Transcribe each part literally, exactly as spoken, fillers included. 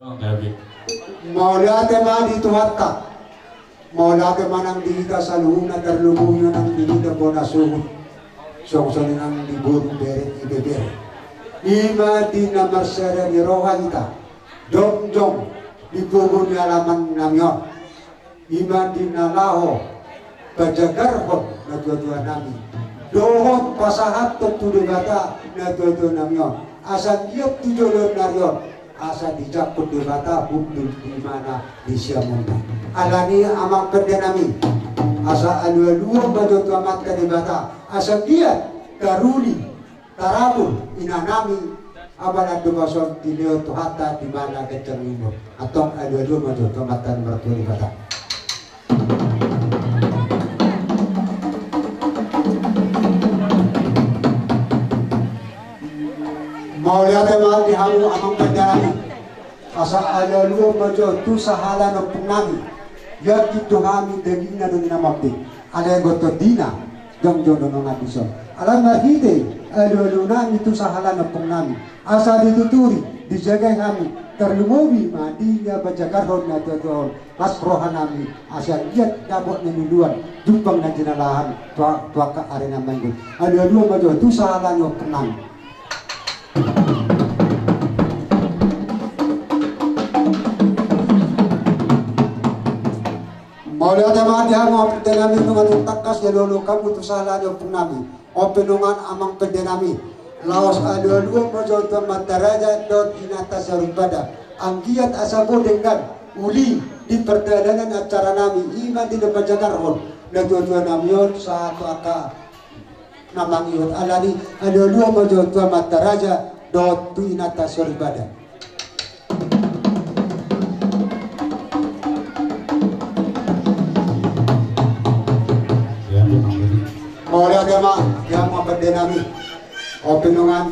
Mauliate ma di Tuhanta. Mauliate ma nang di hita saluhutna, tarlumobi ma nang di hita bona suhut. Songon i nang di boru, bere, ibebere. I ma di na marsada ni roha hita jongjong di pogu ni alaman nami on. I ma di na laho pajagarhon natuatua nami dohot pasahathon tu Debata natuatua nami on, asa giot tu joloan ni ari on, asa dijangkon Debata hundul di mana di siamun. Alani amang pande nami, asa alualuhon ma jo tu Amanta Debata asa giot taruli, tarabur ina nami, aba na dopason dilehon Tuhanta di mana ganjang ni umur. Antong alualuhon ma jo tu Amanta na martua Debata. Mauliate ma di hamu amang pande nami. Asa alualuhon ma jo tu sahala ni ompung nami. Yakin do hami dagingna do na mate, alai anggo tondina jongjong do nang dison. Alai marhite alualu nami tu sahala ni ompung nami, asa dituturi, dijagai hami, tarlumobi ma di na pajagarhon natuatua on las roha nami, asa giot dapot na niluluan, jumpang na jinalahan tu, tu angka ari na mangihut. Alualuhon ma jo tu sahala ni ompung nami. Mauliate ma di hamu amang pande nami, nunga tung tangkas dialualuhon hamu tu sahala ni ompung nami. On pe nunga amang pande nami, laos alualuhon ma jo tu Amanta Raja dohot Inanta Soripada, anggiat asa boi denggan uli di pardalanan acara nami, i ma di na pajagarhon natuatua nami on sahat tu angka na mangihut. Alani alualuhon ma jo tu Amanta Raja dohot tu Inanta Soripada. Mauliate ma di hamu amang pande nami. On pe nunga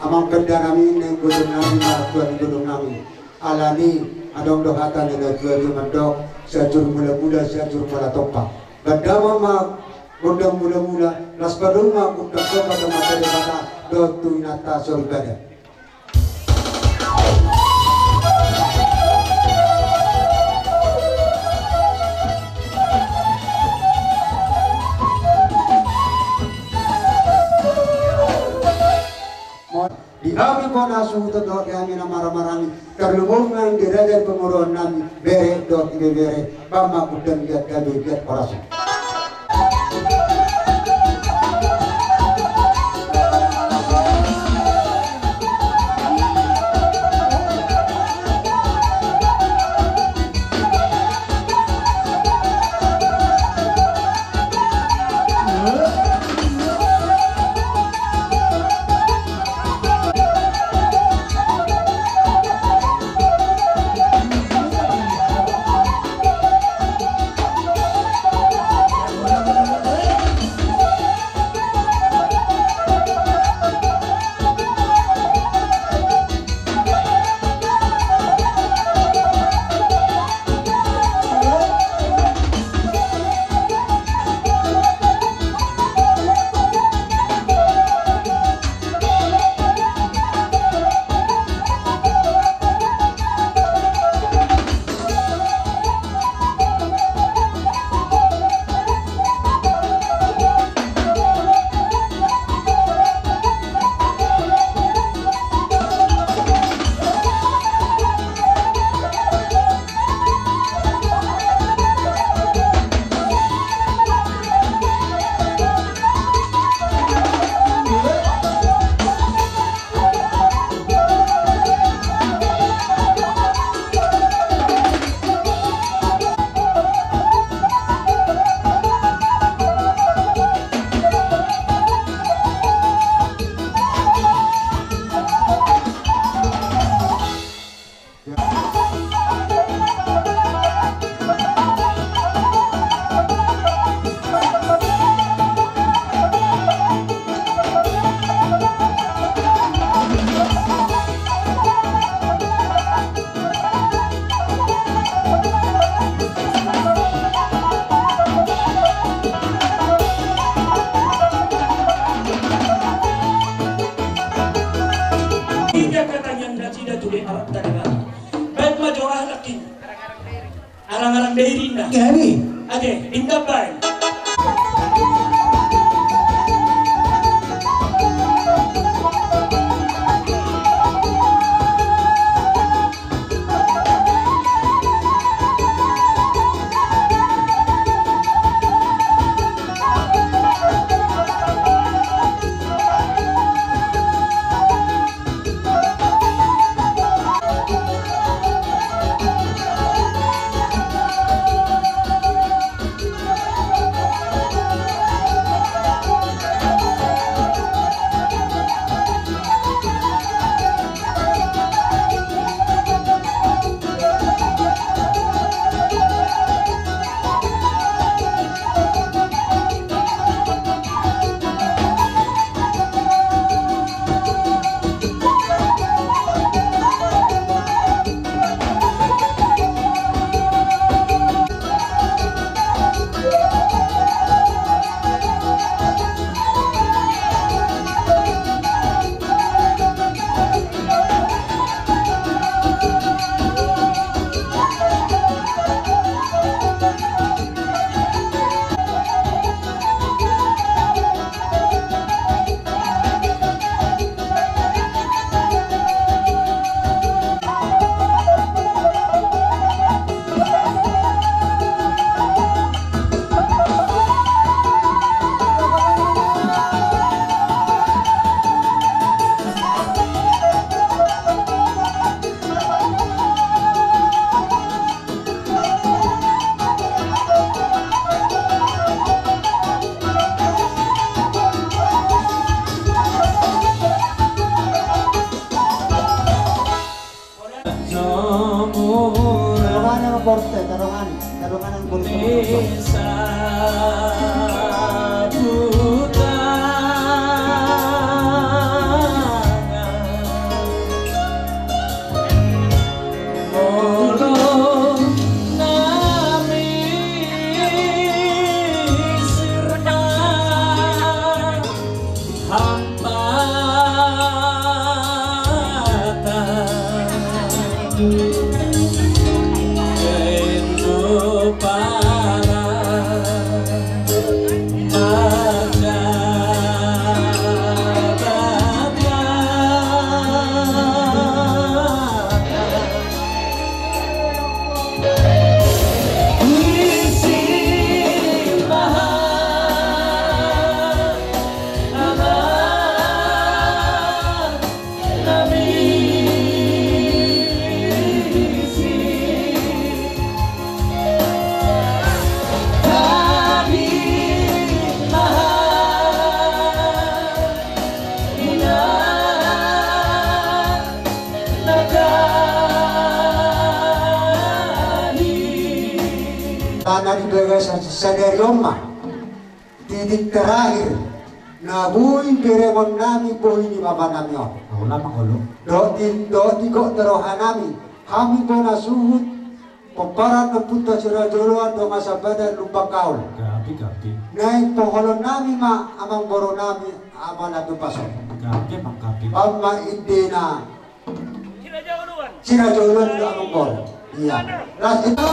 amang pande nami, naeng godang nami martua ni godang nami. Alani adong do hata ni natuatua mandok, Sianjur Mulamula, Sianjur Mulatompa. Bahen damang ma gondang mulamula, laos padomu ma gondang tompa tu Amanta Debata dohot tu Inanta Soripada. Di hami bona suhut dohot di hami na marhahamaranggi, tarlumobi ma di raja ni pamoruon nami, bere dohot ibebere, bahen ma gondang giat gabe giat horas. Dei ninna. Gabe. Ate, ninna baen. Tarongan, borte, tarongan, tarongan, borte. Tanah di bagasan sadari on ma. Titik terakhir na boi berengon nami bohi ni bapa nami on. Dohot di, dohot di gok ni roha nami, hami bona suhut pomparan ni ompunta Sirajolo Dongan Sambada Lumban Gaol. Naeng poholon nami ma amangboru nami, Ama Natumpason. Bang ma indena Sirajolo do amangboru. Ia. Las itu.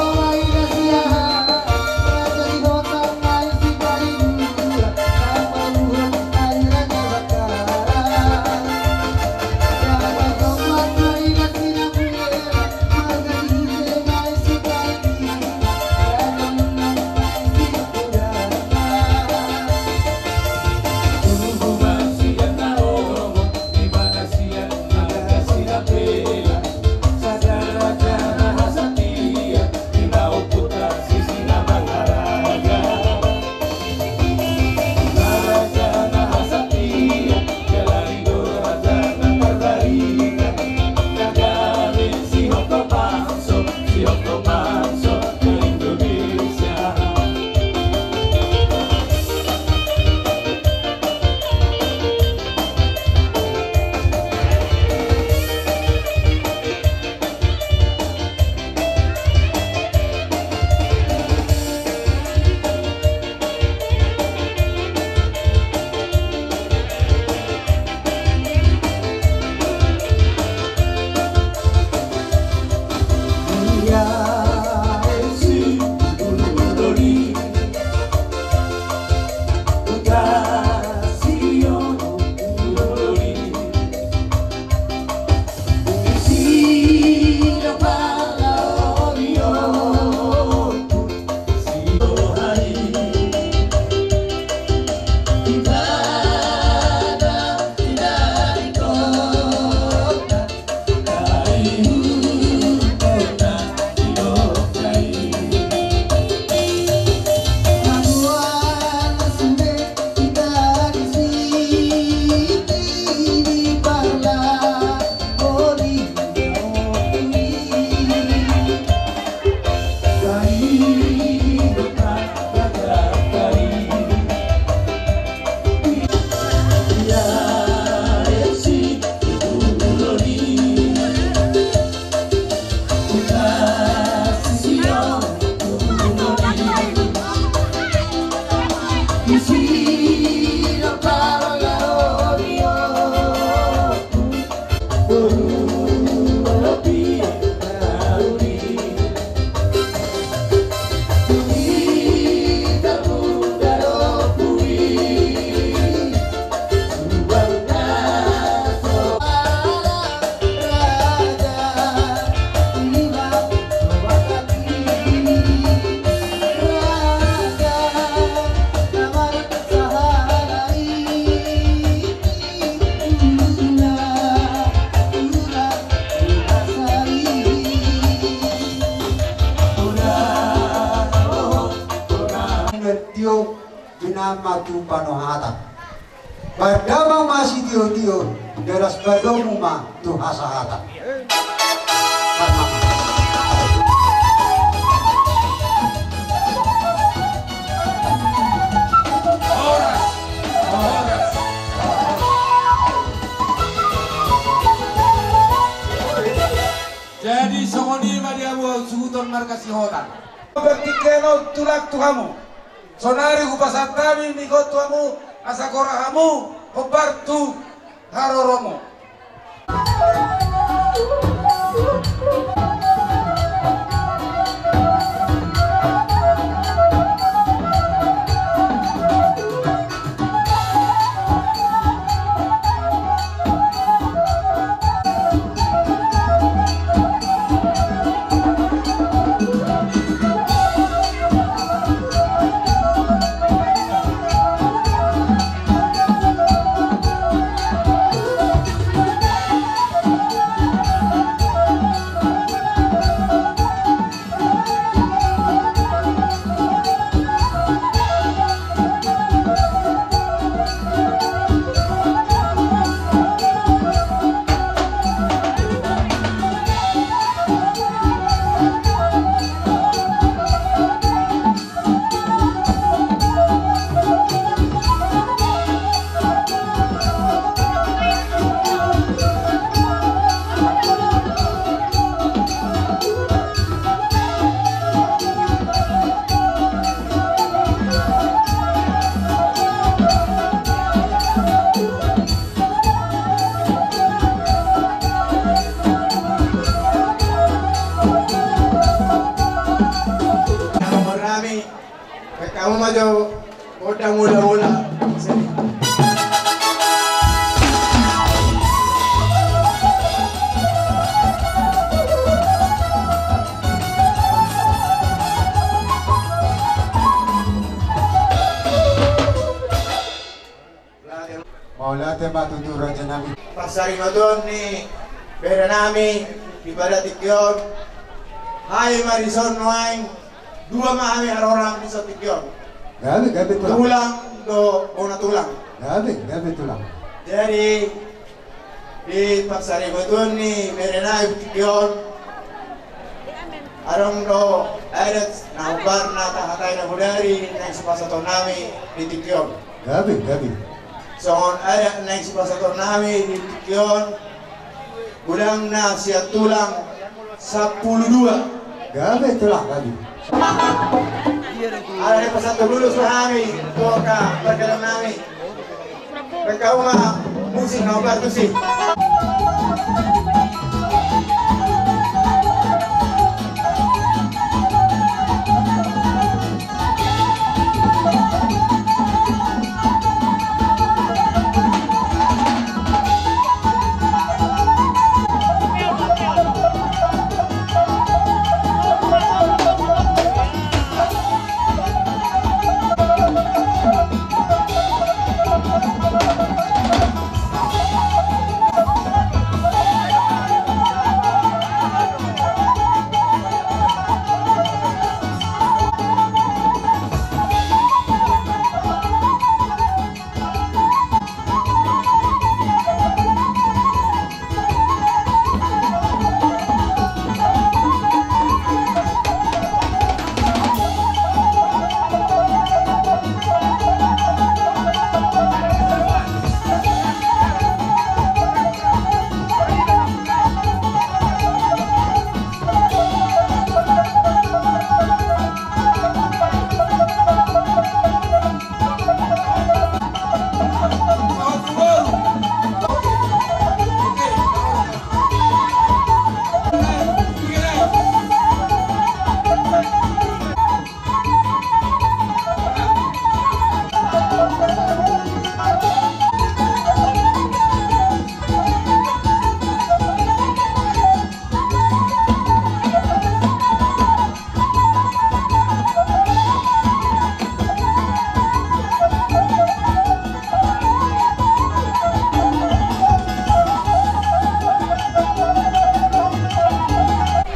Panohatan. Pardamang ma sitio-tio, deras padomu ma tu hasahatan. Horas, horas. Jadi songon i ma di hamu hasuhuton marga Sihotang. Partingkian on tulang tu hamu. Saonari hupasahat hami migot tu hamu, asa gora hamu hombar tu haroromu. Pekkamu ma jo gondang mula-mula. Mauliate ma tutu raja nami. Parsarimaton ni bere nami di pada tingki on. Hami ma dison nuaeng, dua ma hami haroro di son tingki on. Gabe, gabe tulang. Tulang do bona tulang. Gabe, gabe tulang. Jadi di parsarimaton ni bere nami di tingki on, adong do adat na hombar na tahatai na bodari naeng sipasahaton nami di tingki on. Gabe, gabe. Songon adat naeng sipasahaton nami di tingki on, godangna sian tulang sampulu dua. Gabe tulang, gabe. Ala dipasahat tu bulus ma hami tu angka parkelan nami. Pekkamu ma musik na hombar tusi.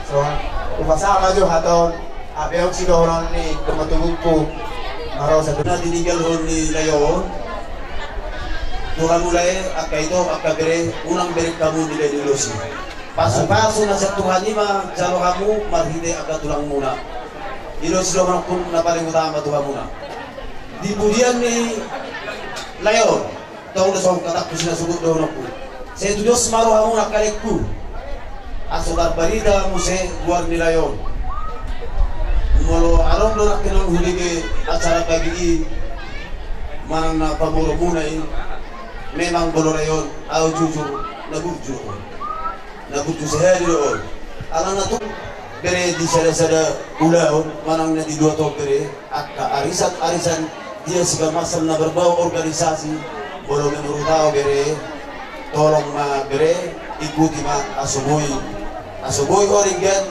So, hupasahat ma jo hata on, ape on sidohonon ni dongan tubuku. Haraus ate na tininggalhon ni lae on tu hamu lae, angka ito, angka bere, unang bereng hamu nilai ni ulos i. Pasupasu na sian Tuhan i ma jalo hamu marhite angka tulangmuna. I do sidohononku na paling utama tu hamuna. Di pudian ni lae on, tong do songon hatangku sinasogot dohononku. Sai tudos ma rohamuna angka laengku. Asa tarbarita muse goar ni lae on. Molo adong do nangkinon hubege acara bagi i manang na pamurumuna i, memang molo lae on, ahu jujur, na burju on. Na burju sahali do on. Alana tung bere di sada-sada ulaon manang na di dua tombere, angka arisan-arisan dia segala macam na berbau organisasi, molo menurut ahu bere, tolong ma bere, ikuti ma asa boi, asa boi ho denggan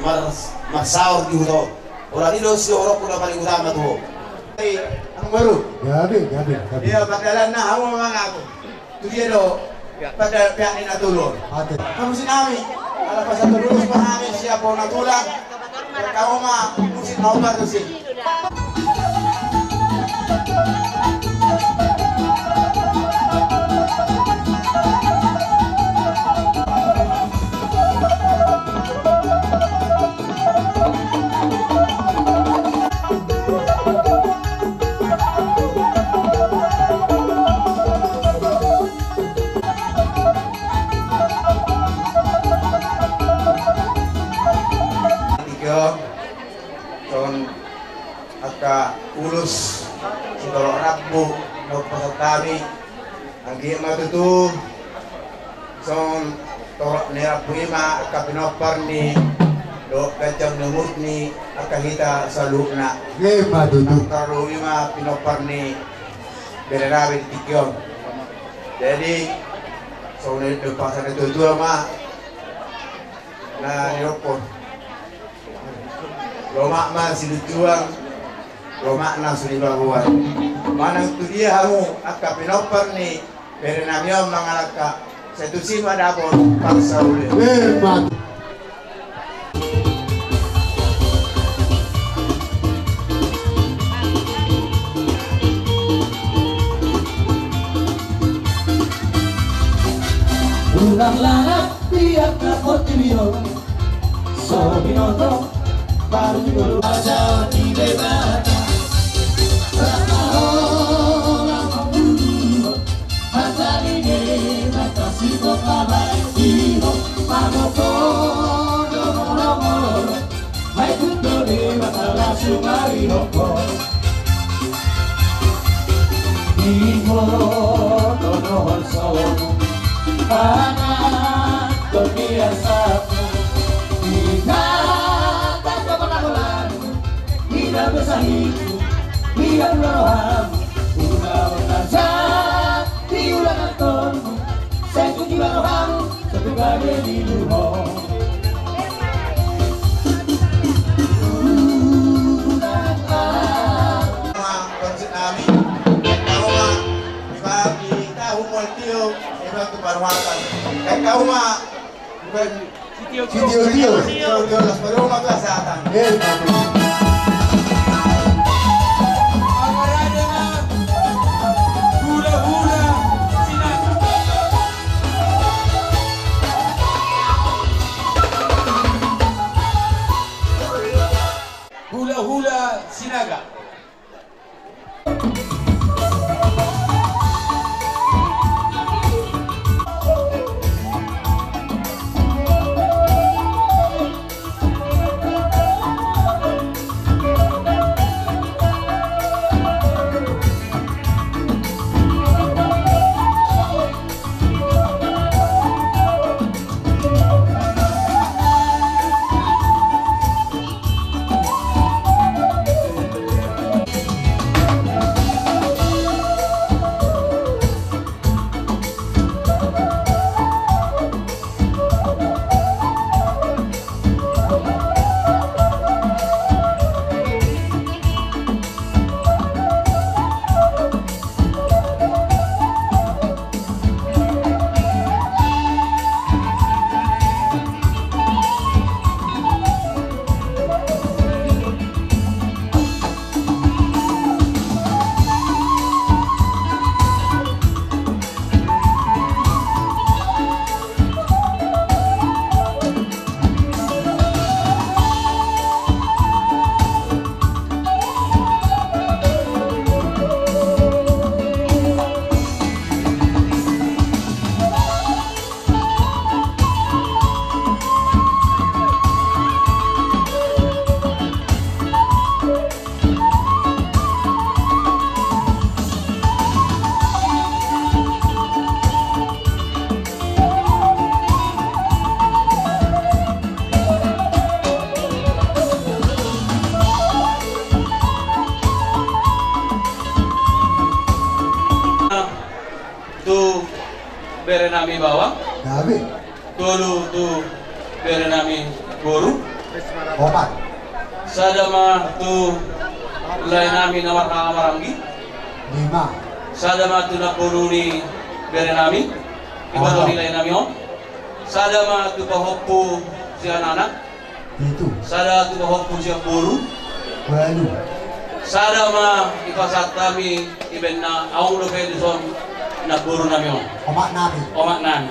mar-, marsaor di huta on. Holan i do sidohononku na paling utama tu ho. Hei, Amangboru. Gabe, gabe, gabe. Ia, pardalanna hamu mangaku. Tu dia do, pada pihak ni na tolu. Ate. Hamu sinami, ala pasahat ulos ma hami sian bona tulang. Kamu ma musik na opat tusi. Tiga, songon angka ulos sitorop rambu na hupasahat hami. Anggiat ma tutu songon torop ni rambu i ma angka pinompar ni dohot ganjang ni umur ni angka hita saluhutna. Ima tutu. Tarlumobi ma pinompar ni bere nami di tingki on. Jadi songon na nidok ni natuatua ma na nidokhon. Lomak ma silinjuang, lomak na so dipaboan. Manang tu dia hamu angka pinompar ni bere nami on mangalangka, sai tusi ma dapot parsaulian. Emma. Ulang lalap di angka portibi on. So binoto baru di bulu. Raja di Debata. Rasa orang mampu. Masa di Debata si kota baik di ho. Pagopo do moro-moro. Hai tundo Debata langsung mari ho. Iboto do horsomu, anak do biasamu, ingat angka pananggolanmu, ingat besahiku, ingat rohamu, ulaon na jat di ulangan tonmu, sai tuju rohamu, satu kali di luhur. Ima, pansit nami, ima, ima, ima, tahu mual tio, ima tu parumasan. Ima, ima, ima, tio, tio, tio, tio, tio, las parumasan, las satan. Eh, ima. Hula-hula Sinaga. Hula-hula Sinaga. Nami baoa. Gabe. Tolu tu bere nami boru. Opat. Sada ma tu lae nami na marhaha maranggi. Lima. Sada ma tu namboru ni bere nami. Iboto ni lae nami on. Sada ma tu pahompu sian anak. Pitu. Sada tu pahompu sian boru. Ualu. Sada ma dipasahat hami, ibana aung dope dison namboru nami on. Omak nami. Omak nami.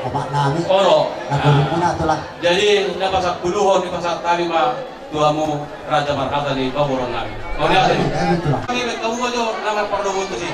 Omak nami. Olo. Namboru muna, Tulang. Jadi na pasampuluhon dipasahat hami ma tu hamu raja marhata di pamoruon nami. Mauliate. Amin, amin, Tulang. Hami baen hamu ma jo na marpardomuan tusi.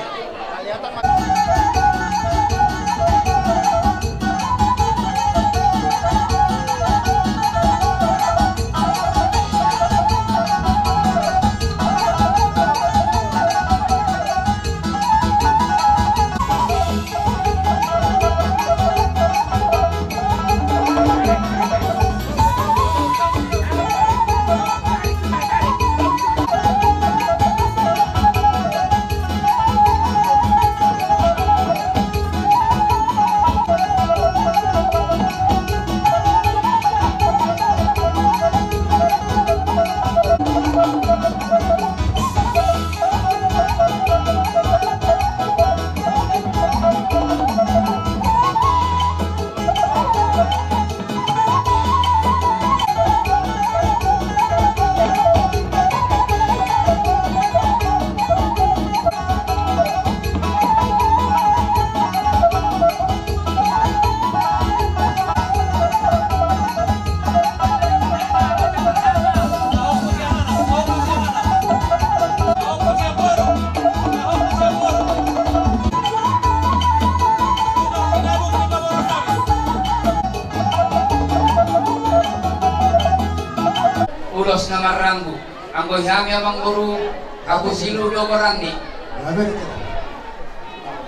Ulos na marranggu, anggo i hami amangboru, hapusilu do goarni.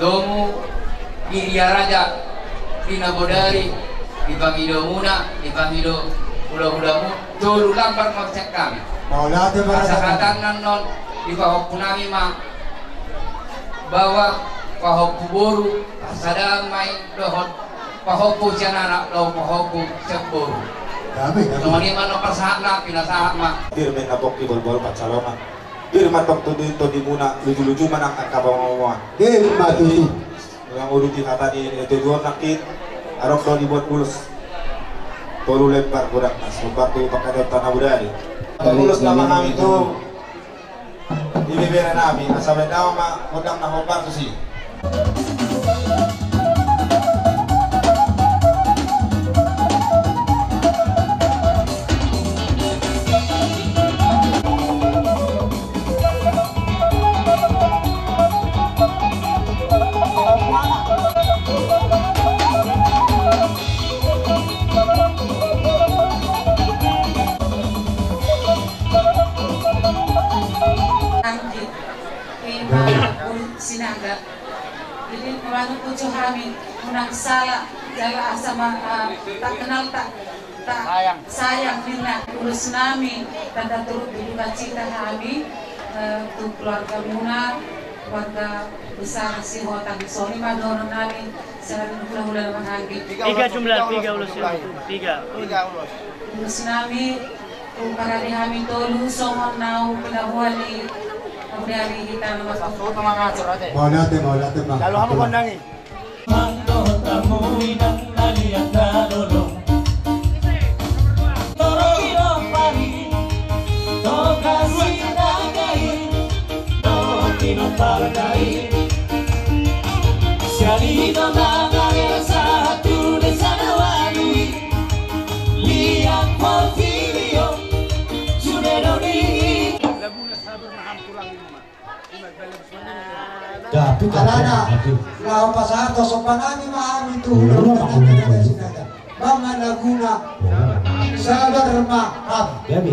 Domu Giriaraja di na bodari, dipangido muna, dipangido hulahulamu, tolu lambar ma sian hami. Mauliate ma. Pasahatanna annon di pahompu nami ma, baoa pahompu boru, pasadaan ma i dohot pahompu sian anak dohot pahompu sian boru. Gabe, gabe. Songon i ma annon pasahatna, pinasahat ma. Pir ma na pongki bolbol pansalongan. Pir ma tong tondi, tondimuna, lujuluju ma nang angka pangomoan. Pir ma tutu. Memang uduti hata ni, eh, tujuan nangkin, adong do dibuat ulos. Tolu lembar godangna, sombar tu pangkataion na bodari. Ulos nama hami tu ibebere nami, asa baen damang ma godang na hombar tusi. Anggi, ima Sinaga. Jadi, mangadu puji hami, unang sala, jala asa ma, eh, tak kenal, tak, tak sayang ninna. Ulos nami, tanda turut berduka cita hami, eh, tu keluargamuna, keluarga besar Sihotang. Songon i ma dohonon nami, selain hulahula na marhaha. Tiga jumlah, tiga ulos. Tiga. Tiga ulos. Ulos nami, tu parade hami tolu, songon na hupinaboa ni, na bodari hita na martua. Mauliate, mauliate, Bang. Lalu hamu kondangi. Mangkot hamu inang na liat na lolo. Toro i do pari, toga Sinaga i, toro i do parda i. Sian i do na marsahat tu desa na ualu i. Liat Portirio, sude do di. Alana, laho pasahathon somba nami ma hami tu. Bang ma laguna, sabar ma hami.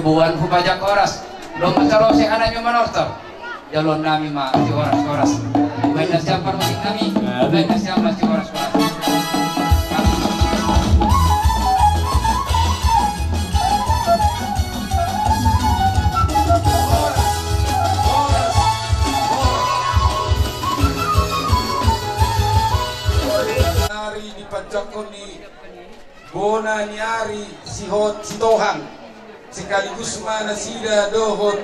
Boan hupaja horas, lombu tarose anaknya manortor. Jaloon nami ma si horas-horas. Baen nasiam parmusik nami, baen nasiam ma si horas-horas. Ari dipanjangkon ni bona ni ari Sihot Sitohang, sekaligus ma nasida dohot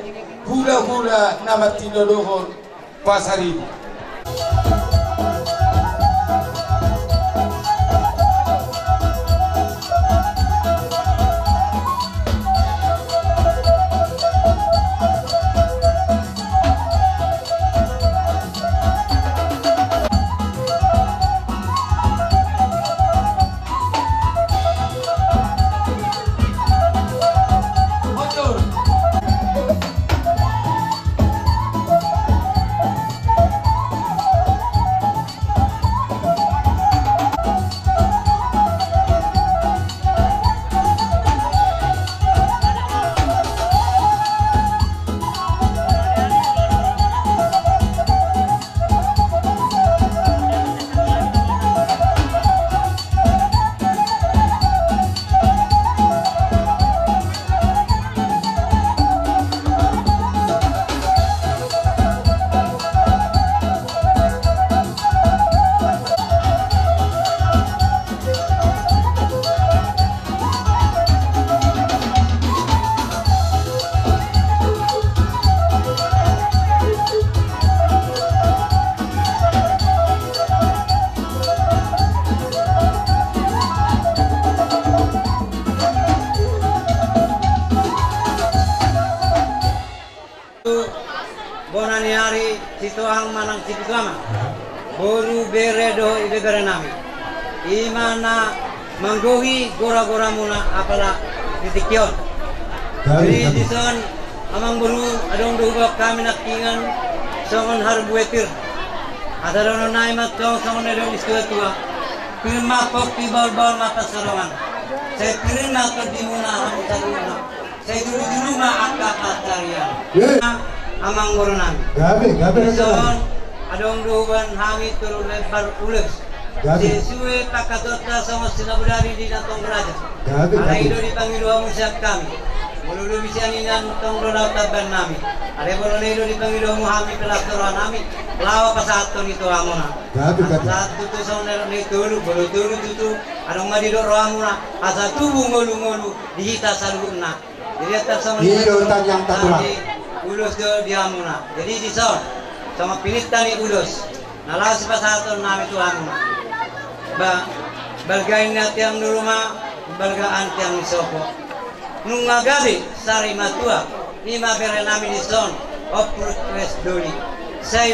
hula-hula na martinodohon Pasaribu. Bona ni ari Sitohang manang Sipituama, boru, bere dohot ibebere nami. I ma na manggohi gora-goramuna apala di tingki on. Jadi dison, amang boru, adong do hubaen hami nangkiningan songon harbue pir. Asa dohonon nami ma tong songon na nidok ni situa-tua: Pir ma pongki, bahul-bahul ma pansalongan. Sai pir ma tondimuna hamu saluhutna. Sai tudu-tudu ma angka pansarian. Amang boru nami. Gabe, gabe. Dison adong do hubaen hami tolu lembar ulos. Gabe. Sesuai pangkatahonta songon sinabodari di na tong raja. Gabe, gabe. Alai i do dipangido hamu sian hami. Molo lobi sian i nantong do laho tambaen nami. Alai molo na i do dipangido hamu hami, pelas do roha nami laho pasahathon i tu hamuna. Gabe, gabe. Asa tutu songon na nidok ni tolu, molo tolu tutu, adong ma didok rohamuna, asa tubu ngolu-ngolu di hita saluhutna. Jadi, atas sama i do tangiang ta tulang. Ulos do di hamuna. Jadi, dison songon pininta ni ulos na laho sipasahaton nami tu hamuna. Ba, balga i na tiang ni ruma, balga an tiang ni sopo. Nunga gabe sari matua, i ma bere nami dison, Ompu Tues Doli. Sai,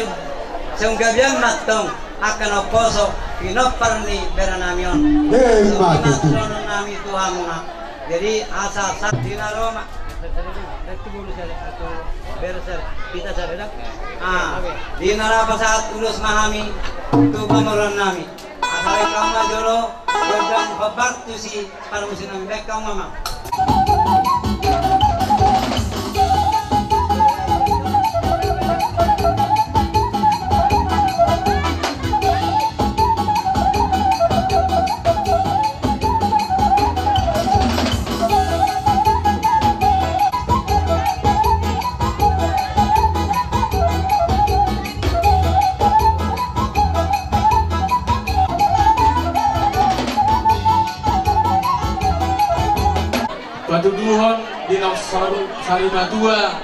sai gabean ma tong angka na umposo pinompar ni bere nami on. Songon i ma tutu dohonon nami tu hamuna. Jadi, asa sa-, di na ro ma. Ah, di na ra pasahat ulos ma hami tu pamoruon nami. Asa rap hamu ma jolo, gondang hombar tusi parmusik nami, baen hamu ma. Patuduhon di na sari, sari matua,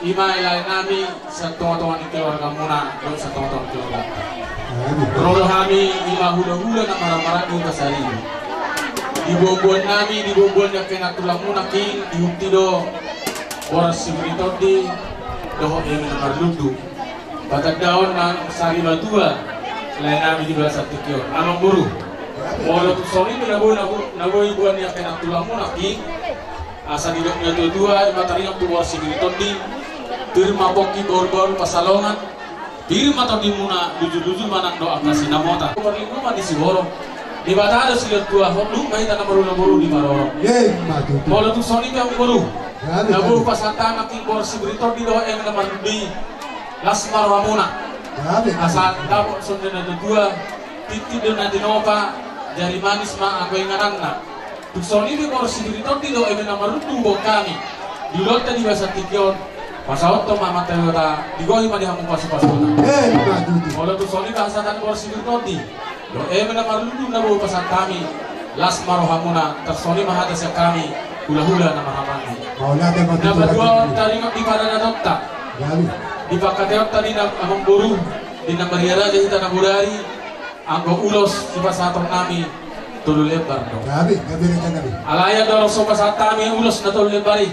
i ma i lae nami, sian tonga-tonga ni keluargamuna dohot sian tonga-tonga ni keluarganta. Ro do hami, i ma hula-hula na marhaha-maranggi Pasaribu. Di boan-boan nami, di boan-boan ni angka inan tulangmuna, King, di huti do boras sibiri tondi dohot eme na marlundu. Patandaon na sari matua lae nami di bagasan tingki on. Amang boru, molo tung songon i pe na boi, na boi, na boi boan ni angka inan tulangmuna, King, asa didok ni natua-tua, i ma taringot tu boras sibiri tondi: Pir ma pongki, bahul-bahul pansalongan. Pir ma tondimuna, lujur-lujur ma nang dohot angka sinamotan. Parlinggoman ni siborok, Debata do silehon tuahon, dung ma hita na marboru-boru di parorot. Molo tung songon i pe, amang boru, Gabe, gabe. Na boi pasahat hami nangkin boru Sitorus Ginting dohot eme na marlundu i, las ma rohamuna. Gabe, gabe. Asa dapot songon na tutu, tintin do na tinopa, jari manis ma anggo ingananna. Tung songon i pe boru Sitorus Ginting dohot eme na marlundu boan hami di ulaonta di bagasan tingki on, pasahathon ma amanta Debata, digohi ma di hamu pasupasuna. Emma tutu. Molo tung songon i pasahaton boru Sitorus Ginting dohot eme na marlundu na boi pasahat hami, las ma rohamuna, tarsongon i ma hata sian hami hulahula na marhahamaranggi. Mauliate ma tutu. Na paduahon, taringot di paradatonta, gabe, di pangkataionta di na amangboru, di na marria raja hita na bodari, anggo ulos sipasahaton nami tolu lembar do. Gabe, gabe, gabe, gabe. Alai andorang so pasahat hami ulos na tolu lembar i,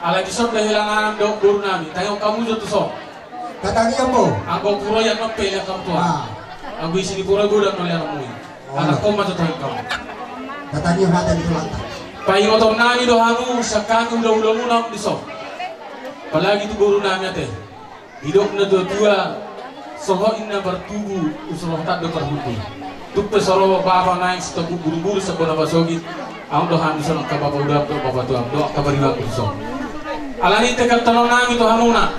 alai dison do hela nami dohot boru nami, tangihon hamu jo tuson. Tatangihon ma. Anggo pura i annon pe lean hamu tuson. Ah. Anggo isi ni pura i godang do lean hamu i. Oh. Anakkon ma jo tangihon hamu. Tatangihon hata ni tulangta. Paingoton nami do hamu sian hami hulahulamuna on dison. Apalagi tu boru nami ate. Didok na tuatua, so hot inna partubu, ulos roha do parhundul. Tung pe so ro bapa naeng sitombuk burumburu sian bona pasogit, adong do hami dison angka bapa uda dohot bapa tua dohot angka pariban dison. Alani i tegashonon nami tu hamuna.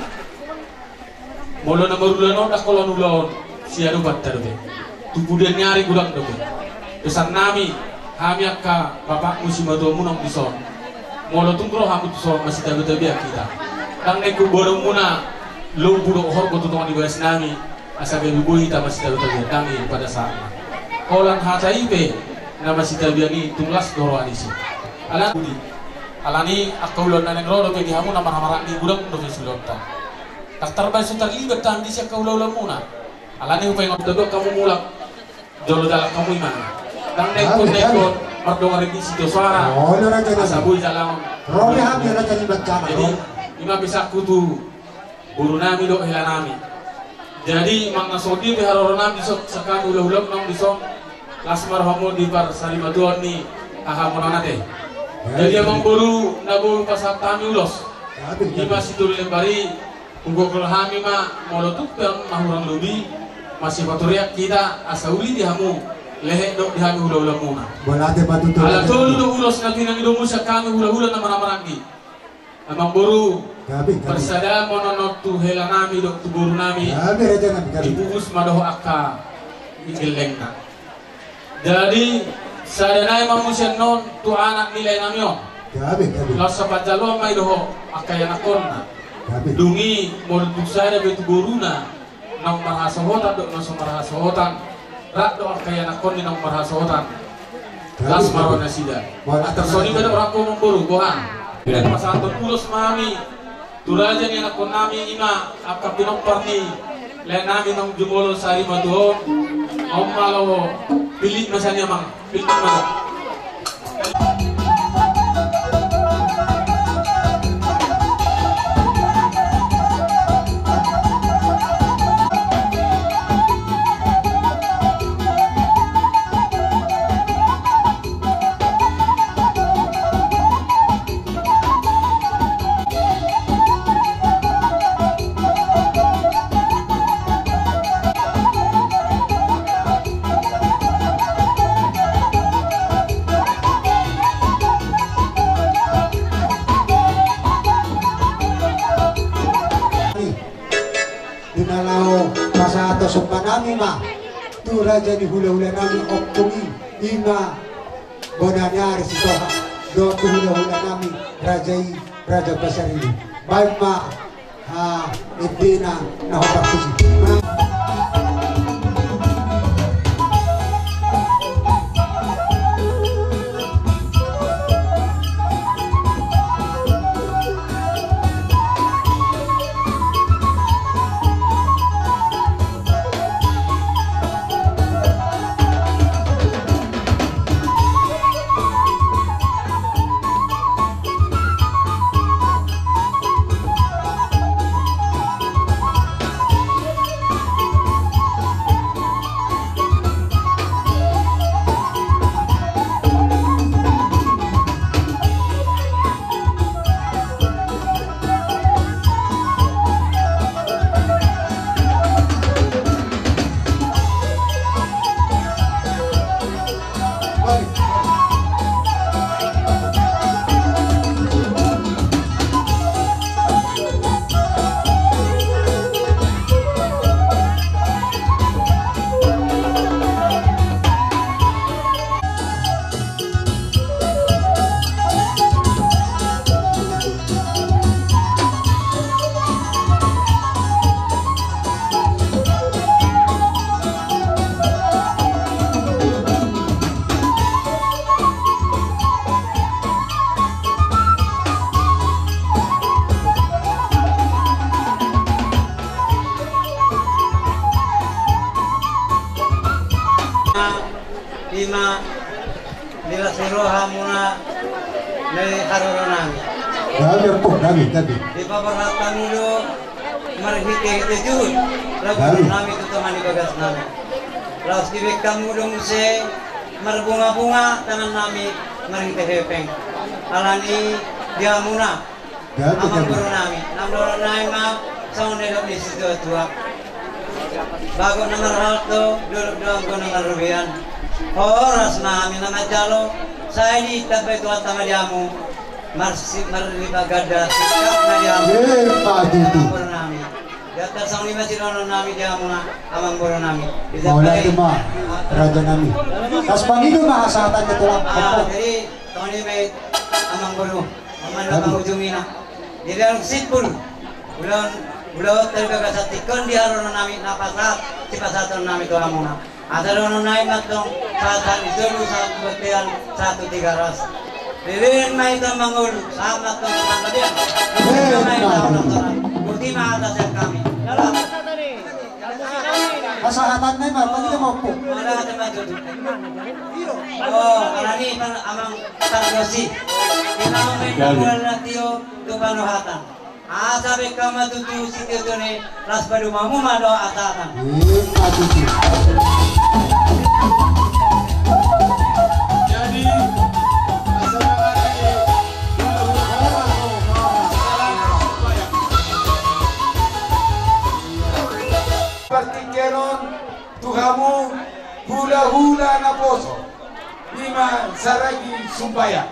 Molo na marulaon on, ndang holan ulaon siadopanta dope. Tu pudian ni ari godang dope. Pesan nami, hami angka bapakmu simatuamuna on dison. Molo tung ro hamu tuson, masitabetabean hita. Ndang na ingkon boanonmuna lombu dohot horbo tu tonga ni bagas nami, asa gabe boi hita masitabetabean nami pada saat na. Holan hata i pe na masitabean i tung las do roha ni si. Alani, alani angka ulaon na naeng ro dope di hamu na marhahamaranggi, godang dope siulaonta. Ndang tarbahen so tarlibat hami disi angka hulahulamuna. Alani hupaingot do hamu mulak. Jolo jalang hamu i ma. Ndang na ingkon, gabe, na ingkon mardongan ringgit sitio soara. Oh, olo, raja, asa boi jalang. Ro be hami raja ni bancana. Jadi, ro, i ma pesanku tu boru nami dohot hela nami. Jadi, manang na songon dia pe haroro nami dison, sian hami hulahulamuna on dison, las ma rohamu di parsarimatuaon ni hahamuna on ate. Gabe. Jadi, amangboru, na boi pasahat hami ulos, gabe, gabe, i ma si tolu lembar i. Hugokhon hami ma, molo tung pe ma hurang lobi, masipaturean hita asa uli di hamu lehet dohot di hami hulahulamuna. Mauliate ma tutu. Ala tolu do ulos na pinangidomu sian hami hulahula na marhahamaranggi. Amangboru, gabe, gabe, parsada ma on annon tu hela nami dohot tu boru nami. Gabe, raja nami, gabe. Dipupus ma dohot angka inggellengna. Jadi, sada nai ma muse annon tu anak ni lae nami on. Gabe, gabe. Laos sapanjaloan ma i dohot angka ianakkonna. Gabe. Dung i molo tung sada pe tu boruna naung marhasohotan dohot naung so marhasohotan, rap do angka ianakkon ni naung marhasohotan. Gabe, gabe. Las ma roha nasida. Mauliate. Tarsongon i ma dohot rohangku, amangboru, boha? Gabe. Pasahathon ulos ma hami tu raja ni ianakkon nami, i ma angka pinompar ni lae nami naung jumolo sarimatua on. On ma laho, pillit ma sian i, amang, pillit ma. Di na laho pasahathon somba nami ma tu raja ni hulahula nami ompung i, i ma bona ni ari Sitohang, dohot tu hulahula nami raja i, Raja Basaribu. Baen ma, ah, endena na hombar tusi. Ima di las ni roha muna na di haroro nami. Gabe, ompung, gabe, gabe. Dipaborhat hamu do marhite-hite juhut lagu nami tu tonga ni bagas nami. Laos dibaen hamu do muse marbunga-bunga tangan nami marhite hepeng. Alani di hamuna. Gabe, amang gabe. Boru nami, naung dohonon nami ma songon na nidok ni situa-tua. Bagot na marhalto, dolok do anggo na marrobean. Horas ma hami na manjalo, sai ditambai Tuhanta ma di hamu. Marsi-, marlipat ganda sikap na di hamu. Emma tutu. Amang boru nami. Diantar songon i ma sidohonon nami di hamuna, amang boru nami. Mauliate ma, raja nami. Laos pangido ma hasahatan ni tulang. Ah, jadi songon i ma i, amang boru. Amang na pangujungina. Di dalam simpul. Ulaon, ulaon tadi bagasan tingki on di haroro nami na pasahat, sipasahaton nami tu hamuna. Asa dohonon nami ma antong sahat-sahat ni solu, sahat tu bontean, sahat tu Tigaras. Leleng ma hita mangolu, sahat ma antong tu panggabean. Leleng ma hita mangolu. Boti ma hata sian hami. Dalam. Hasahatan nai ma, bagi dia mampu. Ada, ada maju. Oh, alani amang Targosi. Kita main bola latio tu panuhatan. Asa baen hamu ma tutu sitio-tio ni las padomu ma dohot hasahatan. Emma tutu. Jadi, partingkian on tu hamu hula-hula naposo, ima saragi sumbaya.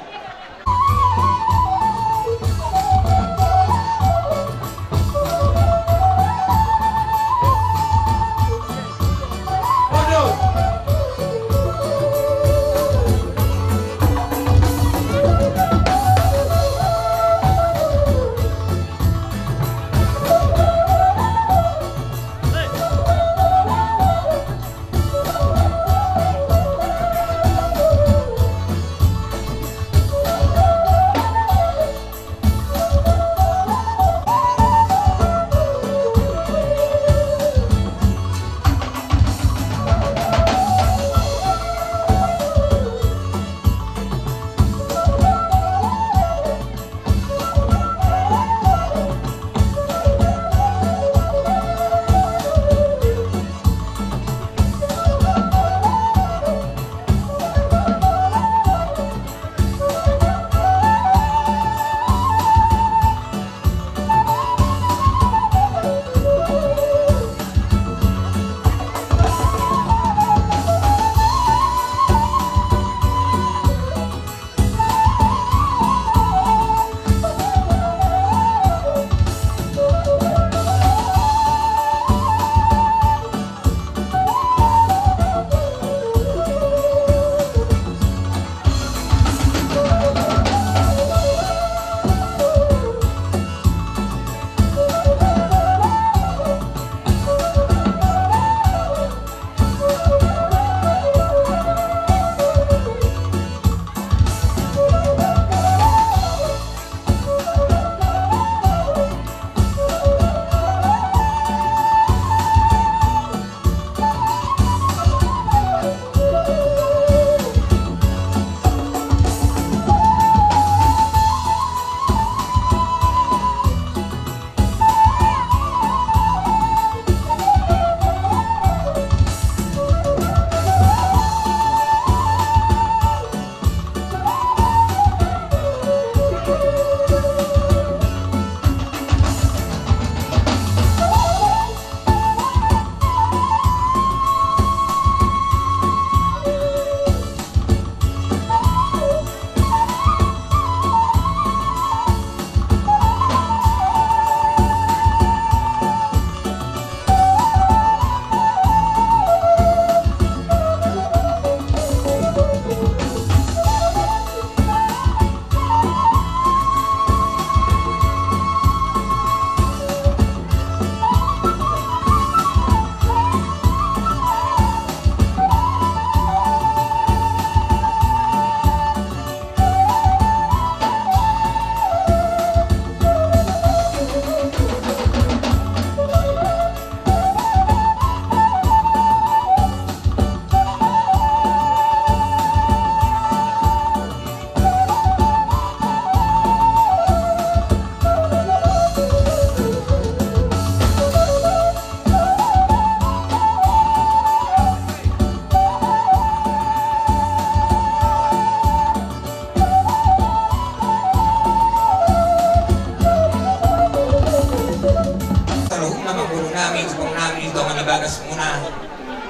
Nami, tupang nami di tonga ni bagas muna,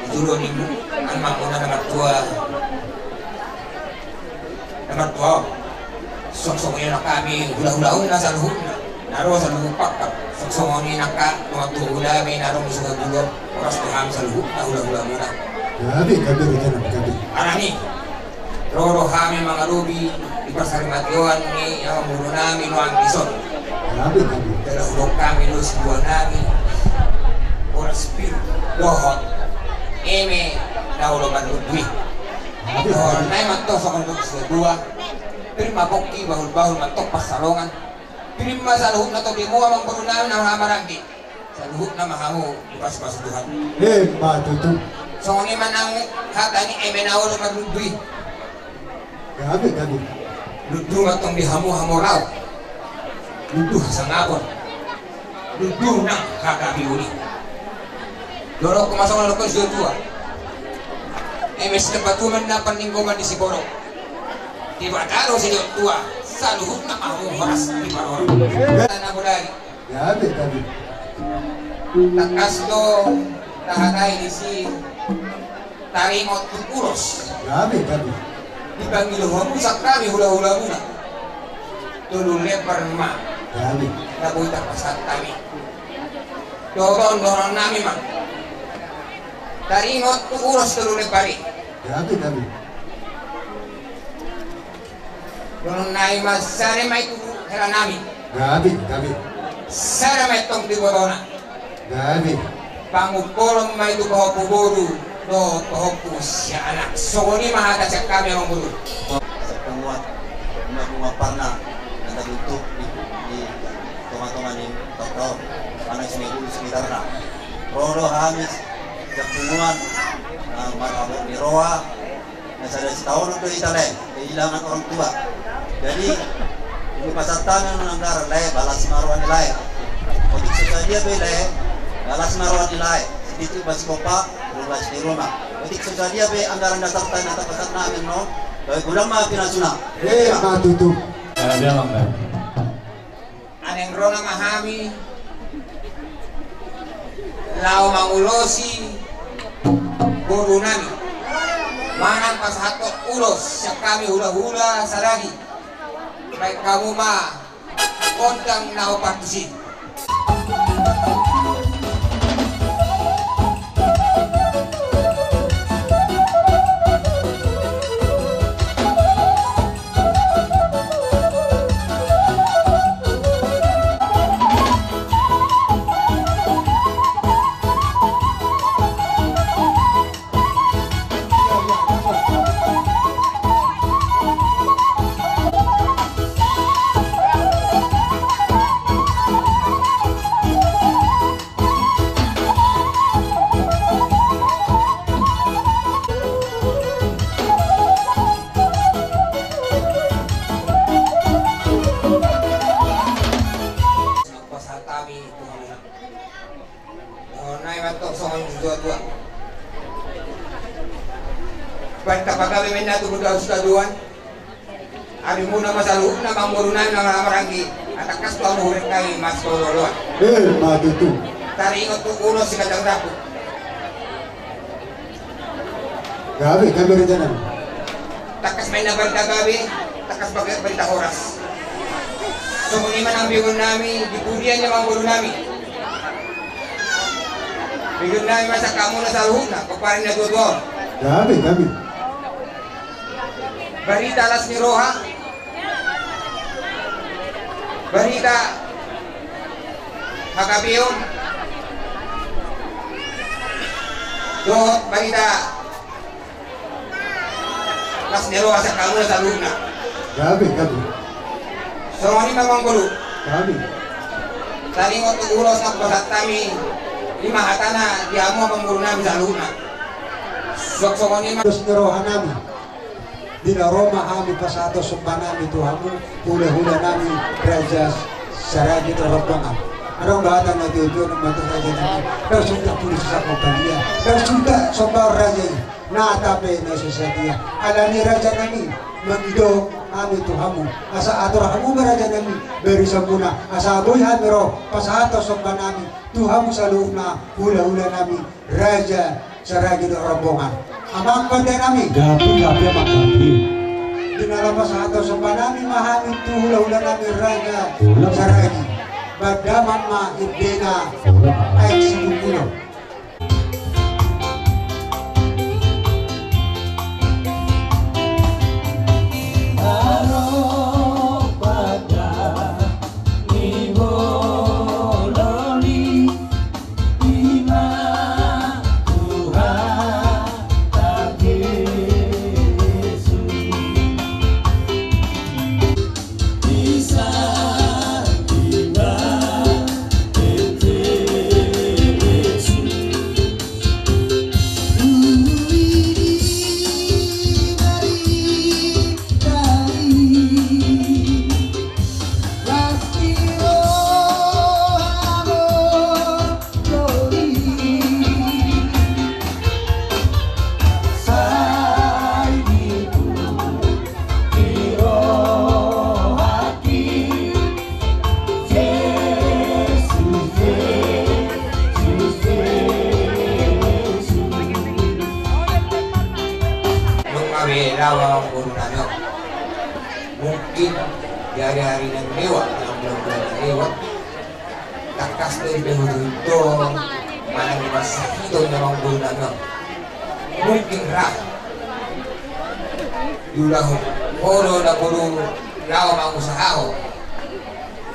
di jolo ni amang muna na martua. Na martua on. Songon i nang hami hulahula muna saluhutna na ro saluhut pangkal. Songon i nang angka tonga ni hulahula na ro di saluhut, horas tu hami saluhutna hulahula muna. Gabe, gabe, gabe. Alani i, ro do hami mangalobi di parsarimatuaon ni amangboru nami nuaeng dison. Gabe, gabe. Jala hudok hami do sibuan nami. Horas pir dohot eme na olo marlundu i. Gabe, gabe. Dohononnami ma antong songon na hudok situa-tua. Pir ma pongki, bahulbahul ma antong pansalongan. Pir ma saluhutna tondi muna amangboru nami na marhahamaranggi. Saluhutna ma hamu dipasupasu Tuhan. Emma tutu. Songon i ma nang hata ni eme na olo marlundu i. Gabe, gabe. Lundu ma antong di hamu hamoraon. Lundu hasangapon. Lundu nang hagabeon i. Dohononku ma songon na hudok situa-tua. Eme sitambatua ma na paninggoman ni siborok. Debata do situa-tua. Saluhutna ma hamu horas di parorot. Tanah bodari. Gabe, gabe. Tangkas do tahatai disi, taringot tu ulos. Gabe, gabe. Dipangido hamu sian hami hulahula muna. Tolu lembar ma. Gabe. Na boi tapasahat hami. Dohot on dohononnami ma. Taringot tu ulos tolu lembar i. Gabe, gabe. Dohononnami ma sada ma i tu helanami. Gabe, gabe. Sada ma i antong tu ibotona. Gabe. Pangungkolon ma i tu pahompu boru dohot pahompu sian anak. Songon i ma hata sian hami amangboru. Sapunguan, bunga-bunga parna na tabentuk di, di tonga-tonga ni kota on. Mana sini dulu sekitarna. Ro do hami sapunguan, na marhabot ni roha. Na sada sitaonon do hita lae, kehilangan orang tua. Jadi, dipasahat hami on anggaran lae, balas ma roha ni lae. Otik so sadia pe lae, balas ma roha ni lae. Sititi ba sikopa, ruas di rumah. Otik so sadia pe anggaran dasarta na tapasahat nami on, gabe godang ma pinasuna. Emma tutu. Alani i, ro nama hami laho mangulosi boru nami. Manang pasahathon ulos sian hami hulahula sadari. Baen hamu ma gondang na hombar tusi. Dohononnami ma antong songon na hudok situa-tua. Baen pagabe ma inna tu boru na hasuhuton. Abimuna ma saluhutna, amangboru nami na marhahamaranggi. Tangkas tu hamu hurang hami masitolu oloan. Emma tutu. Taringot tu ulos sigandang dabu. Gabe, gabe rencana. Tangkas ma inna barita gabe, tangkas ma barita horas. Songon i ma nang begeonnami di pudian ni amangboru nami. Begeonnami ma sian hamuna saluhutna, pomparan ni na tuatua on. Gabe, gabe. Barita las ni roha. Barita hagabeon. Dohot barita las ni roha sian hamuna saluhutna. Gabe, gabe. Songon i ma amangboru. Gabe. Taringot tu ulos na hupasahat hami, i ma hatana di hamu amangboru nami saluhutna. Suang songon i ma ulos ni roha nami. Di na ro ma hami pasahathon somba nami tu hamu, hulahula nami, Raja Saragi Torombangan. Rong bahata na tujuan mata raja nami. Darsunta pudi sisa kompalia. Darsunta somba raja i. Na tape na sesatia. Alani raja nami. Mangido hami tu hamu. Asa atur hamu ma raja nami. Bari samuna. Asa boi hami ro. Pasahat somba nami. Tu hamu saluhutna. Hula-hula nami. Raja Saragi dohot rombongan. Amang pande nami. Gabe, gabe, amang gabe. Di na laho pasahathon somba nami ma hami tu hula-hula nami Raja Saragi. Badaman ma indena. Aek Sibungulo. Nunga be laho amang boru nami on. Mungkin di hari-hari na lewat, dalam bulan-bulan na lewat, tangkas do dipaihut-ihut do manang diparsahiton amang boru nami on. Mungkin ra diulahon ho do na boru laho mangusahahon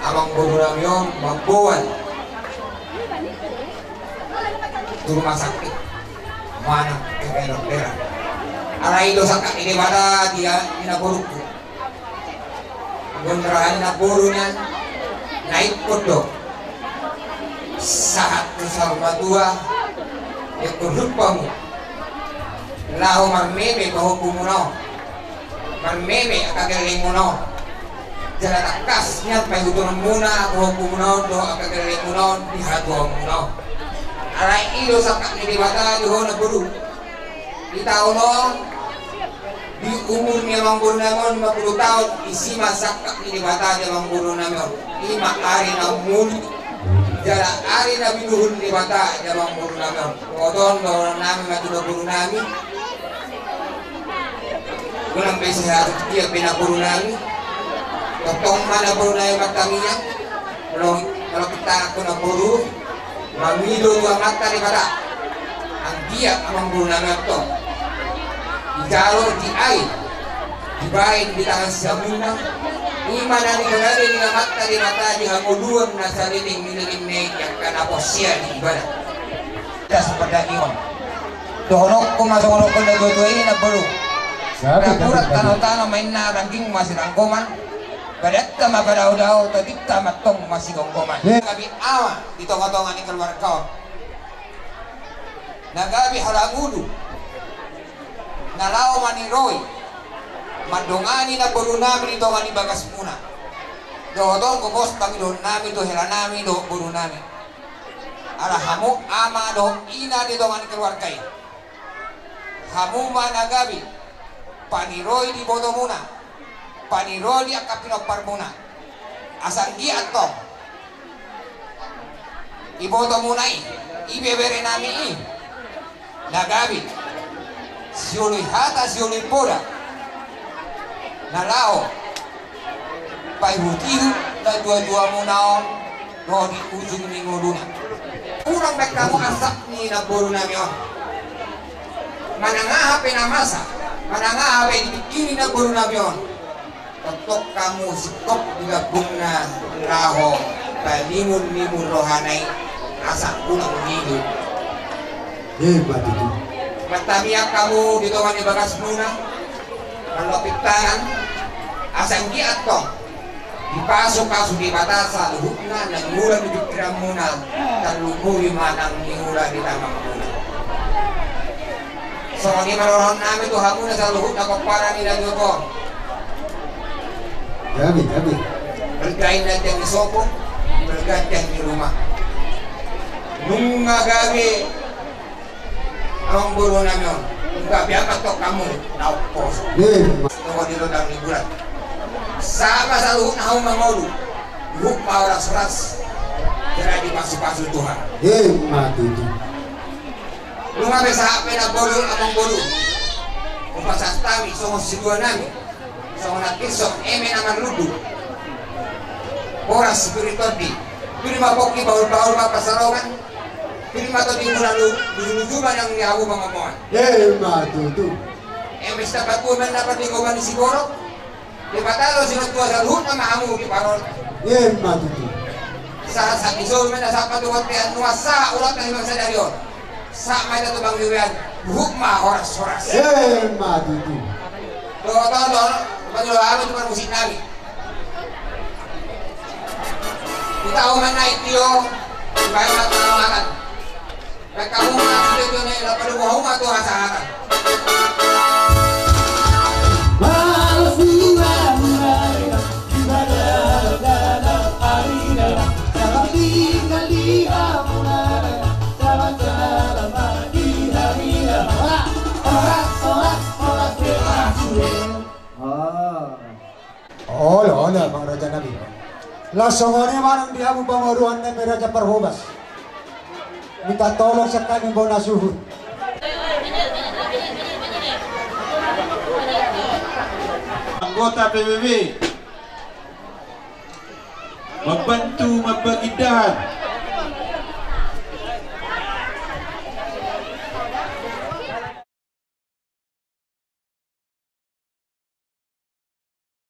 amang boru nami on mamboan tu rumah sakit manang ke dokteran. Alai do sangkap ni Debata di na borungku. Gondrahan na boru nian na ingkon do sahat tu saur matua. Ingkon lupa hamu laho marmeme pahompumuna on. Marmeme angka gellengmuna on. Jala tangkas nian paihutihutmuna pahompumuna on dohot angka gellengmuna on di hatuaonmuna on. Alai i do sangkap ni Debata di ho na boru. Di taon on, di umur ni amang boru nami on lima pulu taon, disi ma sangkap ni Debata di amang boru nami on. I ma ari na umuli jala ari na binuhul Debata di amang boru nami on. Botoon dohonon nami ma tu na boru nami. Unang be sehat dia be na boru nami. Tongtong ma na boru nami martangiang. Molo, molo hita angka na boru mangido tu Amanta Debata. Anggiat amang boru nami antong dijalo, diain, dibaen di tangan siamunna. I ma na nigagahi ni Amanta Debata di hangoluan na saleleng ni lelengna i di angka na porsea di ibana. Das pardanion. Dohononku ma songon dohonon ni natua-tua i na boru. Gabe, gabe, gabe. Napuran tano-tano ma inna, rangging ma siranggoman. Badanta ma padaodao, tondinta ma antong masigomgoman. Gabe ama di tonga-tonga ni keluarga on. Na gabe halangulu na laho maniroi mandongani na boru nami di tonga ni bagasmuna. Dohot on gomos pangidoon nami tu hela nami dohot boru nami. Ala hamu ama dohot ina di tonga ni keluarga i. Hamu ma na gabe paniroi di ibotomuna, paniroi di angka pinomparmuna. Asa anggiat antong ibotomuna i, ibebere nami i, na gabe sioloi hata sioloi poda na laho paihut-ihut natua-tuamuna on ro di ujung ni ngoluna. Unang baen hamu arsak ni na boru nami on. Manang aha pe na masa, manang aha pe dipingkiri na boru nami on, tongtong hamu singkop di lambungna laho panimun-nimun rohana i asa unang mangidut. Hebat itu. Martangiang hamu di tonga ni bagasmuna, marlompit tangan, asa anggiat antong dipasu-pasu Debata saluhutna na niula di pingkiranmuna, tarlumobi ma na niula di tanganmuna. Songon i ma dohonon nami tu hamuna saluhutna pomparan i na dua on. Gabe, gabe. Berkain dan jangan sopung. Pergantian di rumah. Nunga gabe amangboru nami on. Nunga gabe anak tong hamu na ompos. Toko di rondang ni bulan. Sama saluhut na hamu mangolu. Huhut ma horas-horas. Jala dipasupasu Tuhan. Ima tutu. Nunga be sahat pe na boru amangboru. Hupasahat hami songon silua nami. Songon na tingkos eme na marlundu. Horas spiritual di. Pir ma pongki bahul-bahul ma pansalongan. Pir ma tondi muna luju-luju ma nang ni hamu pangomoan. Ima tutu. Eme sitamba tu eme na pardenggo ma ni siborok. Dipatalo sinuan tua saluhutna ma hamu di parol. Ima tutu. Sahat sahat ni solu eme na sahat patuhon tean nuan sahat urat na himang sadari on. Sahat ma hita tu bang diwean, huhut ma horas-horas. Ima tutu. Dohot on dohot, patuhon hamu tu parmusik nami. Hita hamu ma naik tio, dibaen ma tu hamu makan. Baen hamu ma tu tio tio nai, lapalubu hamu ma tu hasahatan. Malas dua mula. Olo, olo, amang raja nami. Laos songon i ma nang di hamu pangoruan nami Raja Parhobas. Minta tolong sian hami bona suhut. Anggota P B B. Mambantu mambagi indahan.